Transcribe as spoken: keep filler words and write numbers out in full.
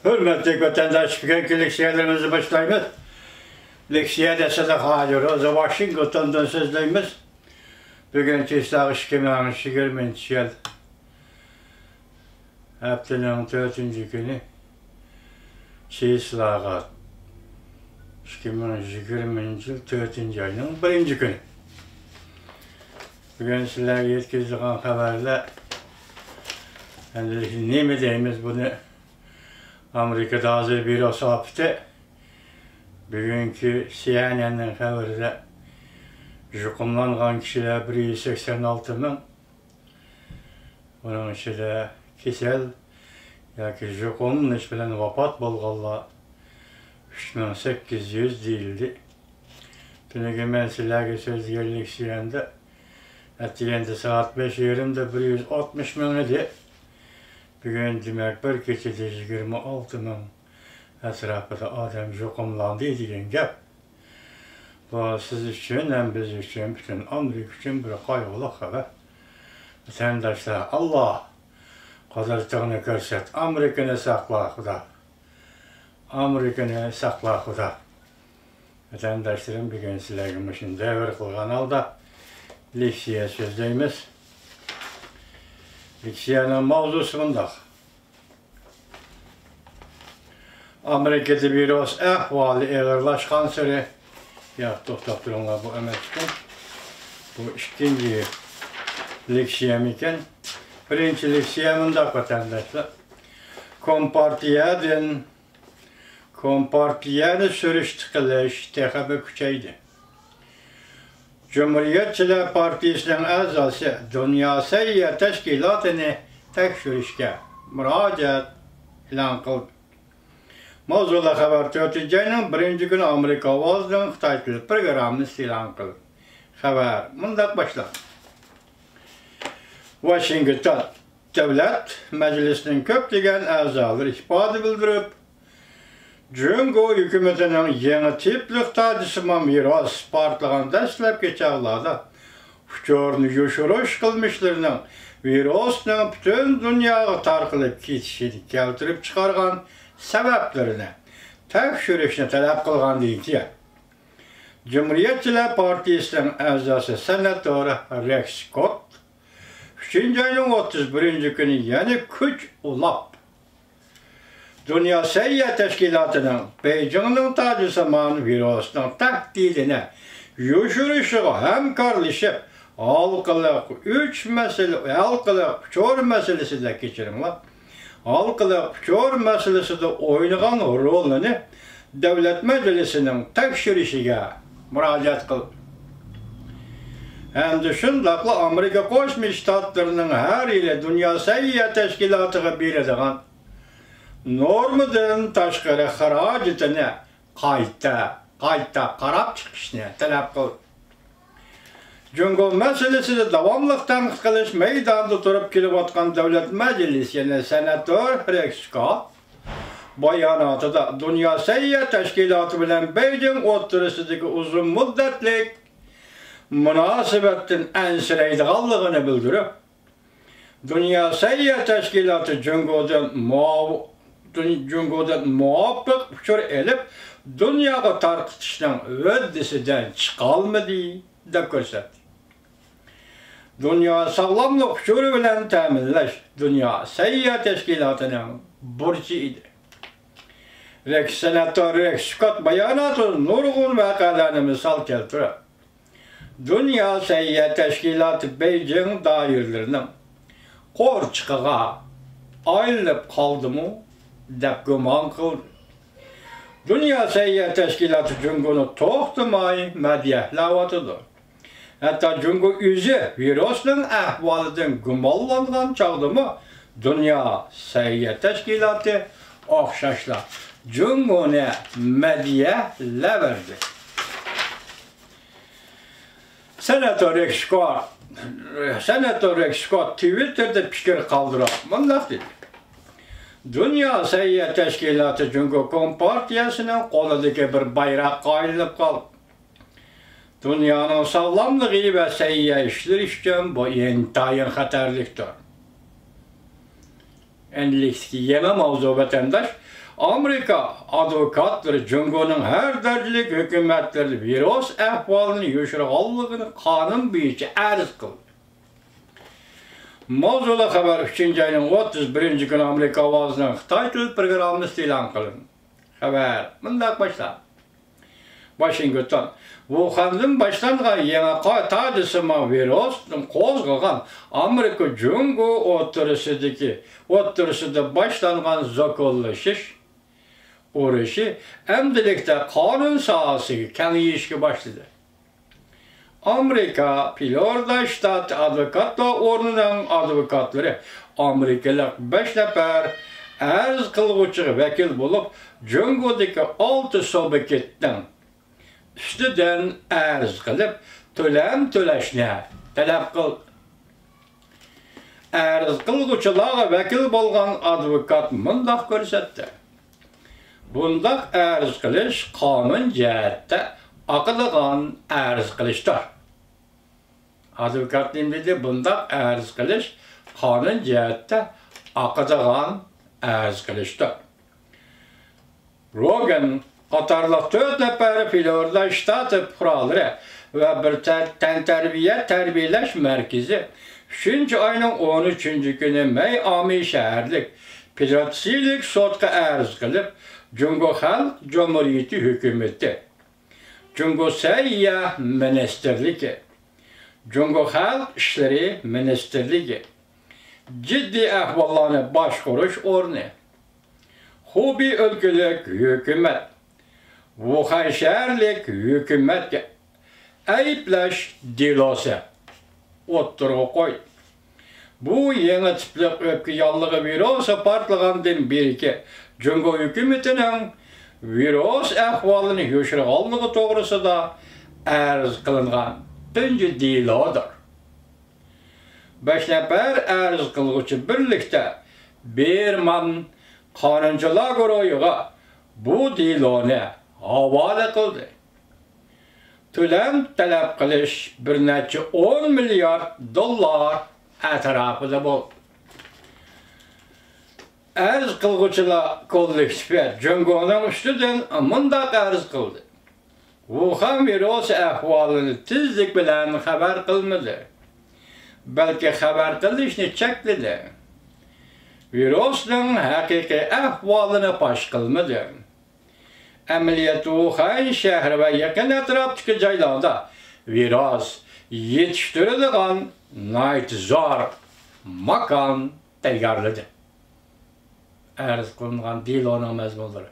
ھۆرمەتلىك ۋەتەنداش، بۈگۈنكى لېكسىيەلىرىمىزنى باشلايمىز. لېكسىيەدە سىدىق ھاجى روزا، ۋاشىنگتوندىن سۆزلەيمىز. بۈگۈن چىسلاغ ئىككى مىڭ يىگىرمىنچى يىل، ھەپتىنىڭ تۆتىنچى كۈنى، چىسلاغا، ئىككى مىڭ يىگىرمىنچى يىل تۆتىنچى ئاينىڭ بىرىنچى كۈنى. بۈگۈن سىلەرگە يەتكۈزىدىغان خەۋەرلەر، ئەمدى نېمە دەيمىز بۇنى؟ ئامېرىكىدا ھازىر ۋىرۇس ئاپىتى. بۈگۈنكى سىئېنئېننىڭ خەۋىرىدە يۇقۇملانغان كىشىلەر بىر يۈز سەكسەن ئالتە مىڭ. ئۇنىڭ ئىچىدە كېسەل ياكى يۇقۇملىنىش بىلەن ۋاپات بولغانلار ئۈچ مىڭ سەككىز يۈز دېيىلدى. تۈنۈگۈن مەن سىلەرگە سۆزلىگەن لېكسىيەمدە ئەتىگەندە سائەت بەش يېرىمدە بىر يۈز ئاتمىش مىڭ ئىدى. بۈگۈن، دېمەك، بىر كېچىدە يىگىرمە ئالتە مىڭ ئەتراپىدا ئادەم يۇقۇملاندى دېگەن گەپ. بۇ سىز ئۈچۈن ھەم بىز ئۈچۈن، پۈتۈن ئامېرىكا ئۈچۈن بىر قايغۇلۇق خەۋەر. ۋەتەنداشلار، ئاللا قۇدرىتىڭنى كۆرسەت، ئامېرىكىنى ساقلا، خۇدا. ئامېرىكىنى ساقلا، خۇدا. ۋەتەنداشلىرىم، بۈگۈن سىلەرگە مۇشۇنى دەۋر قىلغان ھالدا لېكسىيە سۆزلەيمىز. لېكسىيەنىڭ ماۋزۇسى مۇنداق. ئامېرىكىدا ۋىرۇس ئەھۋالى ئېغىرلاشقانسېرى، ياق، توختاپ تۇرۇڭلار، بۇ ئەمەس ئىكەن. بۇ ئىككىنچى لېكسىيەم ئىكەن. بىرىنچى لېكسىيە مۇنداق، ۋەتەنداشلار. كومپارتىيەدىن، كومپارتىيەنى سۈرۈشتە قىلىش تېخىمۇ كۈچەيدى. جۇمھۇرىيەتچىلەر پارتىيىسىنىڭ ئەزاسى دۇنيا سەھىيە تەشكىلاتىنى تەكشۈرۈشكە مۇراجىئەت ئېلان قىلدى. ماۋزۇلۇق خەۋەر تۆتىنچى ئاينىڭ بىرىنچى كۈنى ئامېرىكا ئاۋازىنىڭ خىتاي تىلى پروگراممىسى ئېلان قىلدى. خەۋەر مۇنداق باشلانغان. ۋاشىنگتون. دۆلەت مەجلىسىنىڭ كۆپلىگەن ئەزالىرى ئىپادە بىلدۈرۈپ، جۇڭگو ھۆكۈمىتىنىڭ يېڭى تىپلىق تاجسىمان ۋىرۇس پارتلىغان دەسلەپكى چاغلاردا ئۇچۇرنى يوشۇرۇش قىلمىشلىرىنىڭ ۋىرۇسنىڭ پۈتۈن دۇنياغا تارقىلىپ كېتىشىنى كەلتۈرۈپ چىقارغان سەۋەبلىرىنى تەكشۈرۈشنى تەلەپ قىلغاندىن كېيىن، جۇمھۇرىيەتچىلەر پارتىيىسىنىڭ ئەزاسى سېناتور رېكس سكوت ئۈچىنچى ئاينىڭ ئوتتۇز بىرىنچى كۈنى يەنە كۈچ ئۇلاپ، دۇنيا سەھىيە تەشكىلاتىنىڭ بېيجىڭنىڭ تاجسىمان ۋىرۇسنىڭ تەھدىتىنى يوشۇرۇشىغا ھەمكارلىشىپ، ھالقىلىق ئۈچ مەسىلە، ھالقىلىق ئۇچۇر مەسىلىسىدە، كەچۈرۈڭلار، ھالقىلىق ئۇچۇر مەسىلىسىدە ئوينىغان رولىنى دۆلەت مەجلىسىنىڭ تەكشۈرۈشىگە مۇراجىئەت قىلدى. ھەمدە شۇنداقلا ئامېرىكا قوشما شتاتلىرىنىڭ ھەر يىلى دۇنيا سەھىيە تەشكىلاتىغا بېرىدىغان نورمىدىن تاشقىرى خىراجىتىنى قايتا، قايتا قاراپ چىقىشنى تەلەپ قىلدى. جۇڭگو مەسىلىسىدە داۋاملىق تەنقىد قىلىش مەيدانىدا تۇرۇپ كېلىۋاتقان دۆلەت مەجلىسى، يەنى سېناتور رېكس سكوت باياناتىدا دۇنيا سەھىيە تەشكىلاتى بىلەن بېيجىڭ ئوتتۇرىسىدىكى ئۇزۇن مۇددەتلىك مۇناسىۋەتتىن ئەنسىرەيدىغانلىقىنى بىلدۈرۈپ، دۇنيا سەھىيە تەشكىلاتى جۇڭگودىن مۇ-، دۇن-، جۇڭگودىن مۇۋاپىق ئۇچۇر ئېلىپ، دۇنياغا تارقىتىشنىڭ ھۆددىسىدىن چىقالمىدى، دەپ كۆرسەتتى. دۇنيا ساغلاملىق ئۇچۇرى بىلەن تەمىنلەش دۇنيا سەھىيە تەشكىلاتىنىڭ بۇرچى ئىدى. رېكس، سېناتور رېكس سكوت باياناتىدا نۇرغۇن ۋەقەلەرنى مىسال كەلتۈرۈپ، دۇنيا سەھىيە تەشكىلاتى بېيجىڭ دائىرىلىرىنىڭ قورچىقىغا ئايلىنىپ قالدىمۇ دەپ گۇمان قىلدى. دۇنيا سەھىيە تەشكىلاتى جۇڭگونى توختىماي مەدھىيەلەۋاتىدۇ. ھەتتا جۇڭگو ئۆزى ۋىرۇسنىڭ ئەھۋالىدىن گۇمانلانغان چاغدىمۇ دۇنيا سەھىيە تەشكىلاتى ئوخشاشلا جۇڭگونى مەدھىيەلەۋەردى. سېناتور رېكس سكوت، سېناتور رېكس سكوت تىۋىتتېردا پىكىر قالدۇرۇپ مۇنداق دېدى: دۇنيا سەھىيە تەشكىلاتى جۇڭگو كومپارتىيەسىنىڭ قولىدىكى بىر بايراققا ئايلىنىپ قالدى. دۇنيانىڭ ساغلاملىقى ۋە سەھىيە ئىشلىرى ئۈچۈن بۇ ئىنتايىن خەتەرلىكتۇر. ئەمدىلىكتىكى يېڭى ماۋزۇ، ۋەتەنداش. ئامېرىكا ئادۋوكاتلىرى جۇڭگونىڭ ھەر دەرىجىلىك ھۆكۈمەتلىرىدە ۋىرۇس ئەھۋالىنى يوشۇرغانلىقىنى قانۇن بويىچە ئەرز قىلدى. ماۋزۇلۇق خەۋەر ئۈچىنچى ئاينىڭ ئوتتۇز بىرىنچى كۈنى ئامېرىكا ئاۋازىنىڭ خىتاي تىل پروگراممىسىدا ئېلان قىلىندى. خەۋەر مۇنداق باشلىنىدۇ. ۋاشىنگتون. ۋۇخەندىن باشلانغان يېڭى قا-، تاجسىمان ۋىرۇستىن قوزغىغان ئامېرىكا جۇڭگو ئوتتۇرىسىدىكى، ئوتتۇرىسىدا باشلانغان زوكۇللىشىش ئۇرۇشى ئەمدىلىكتە قانۇن ساھەسىگە كېڭىيىشكە باشلىدى. ئامېرىكا فلورىدا شتات ئادۋوكاتلار ئورنىنىڭ ئادۋوكاتلىرى ئامېرىكىلىق بەش نەپەر ئەرز قىلغۇچىغا ۋەكىل بولۇپ، جۇڭگودىكى ئالتە سۇبيېكتنىڭ ئۈستىدىن ئەرز قىلىپ، تۆلەم تۆلەشنى تەلەپ قىلدى. ئەرز قىلغۇچىلارغا ۋەكىل بولغان ئادۋوكات مۇنداق كۆرسەتتى: بۇنداق ئەرز قىلىش قانۇن جەھەتتە ئاقىدىغان ئەرز قىلىشتۇر. ئادۋوكات نېمە دېدى؟ بۇنداق ئەرز قىلىش قانۇن جەھەتتە ئاقىدىغان ئەرز قىلىشتۇر. روگان قاتارلىق تۆت نەپەر فلورىدا شتاتى پۇقرالىرى ۋە بىر تە-، تەنتەربىيە تەربىيەلەش مەركىزى ئۈچىنچى ئاينىڭ ئون ئۈچىنچى كۈنى مەيئامى شەھەرلىك پېدېراتسىيىلىك سوتقا ئەرز قىلىپ، جۇڭگو خەلق جۇمھۇرىيىتى ھۆكۈمىتى، جۇڭگو سەھىيە مىنىستىرلىكى، جۇڭگو خەلق ئىشلىرى مىنىستىرلىكى، جىددىي ئەھۋاللارنى باشقۇرۇش ئورنى، خۇبېي ئۆلكىلىك ھۆكۈمەت، ۋۇخەن شەھەرلىك ھۆكۈمەتكە ئەيىبلەش دېلوسى ئوتتۇرىغا قويدى. بۇ يېڭى تىپلىق ئۆپكە ياللۇغى ۋىرۇسى پارتلىغاندىن بېرىكى جۇڭگو ھۆكۈمىتىنىڭ ۋىرۇس ئەھۋالىنى يوشۇرغانلىقى توغرىسىدا ئەرز قىلىنغان تۇنجى دېلودۇر. بەش نەپەر ئەرز قىلغۇچى بىرلىكتە بىرمان قانۇنچىلار گۇرۇھىغا بۇ دېلونى ھاۋالە قىلدى. تۆلەم تەلەپ قىلىش بىر نەچچە ئون مىليارد دوللار ئەتراپىدا بولدى. ئەرز قىلغۇچىلار كوللېكتىپى جۇڭگونىڭ ئۈستىدىن مۇنداق ئەرز قىلدى: ۋۇخەن ۋىرۇسى ئەھۋالىنى تېزلىك بىلەن خەۋەر قىلمىدى، بەلكى خەۋەر قىلىشنى چەكلىدى. ۋىرۇسنىڭ ھەقىقىي ئەھۋالىنى پاش قىلمىدى. ئەمەلىيەتتە ۋۇخەن شەھىرى ۋە يېقىن ئەتراپتىكى جايلاردا ۋىرۇس يېتىشتۈرىدىغان ناھايىتى زور ماكان تەييارلىدى. ئەرز قىلىنغان دېلونىڭ مەزمۇنلىرى.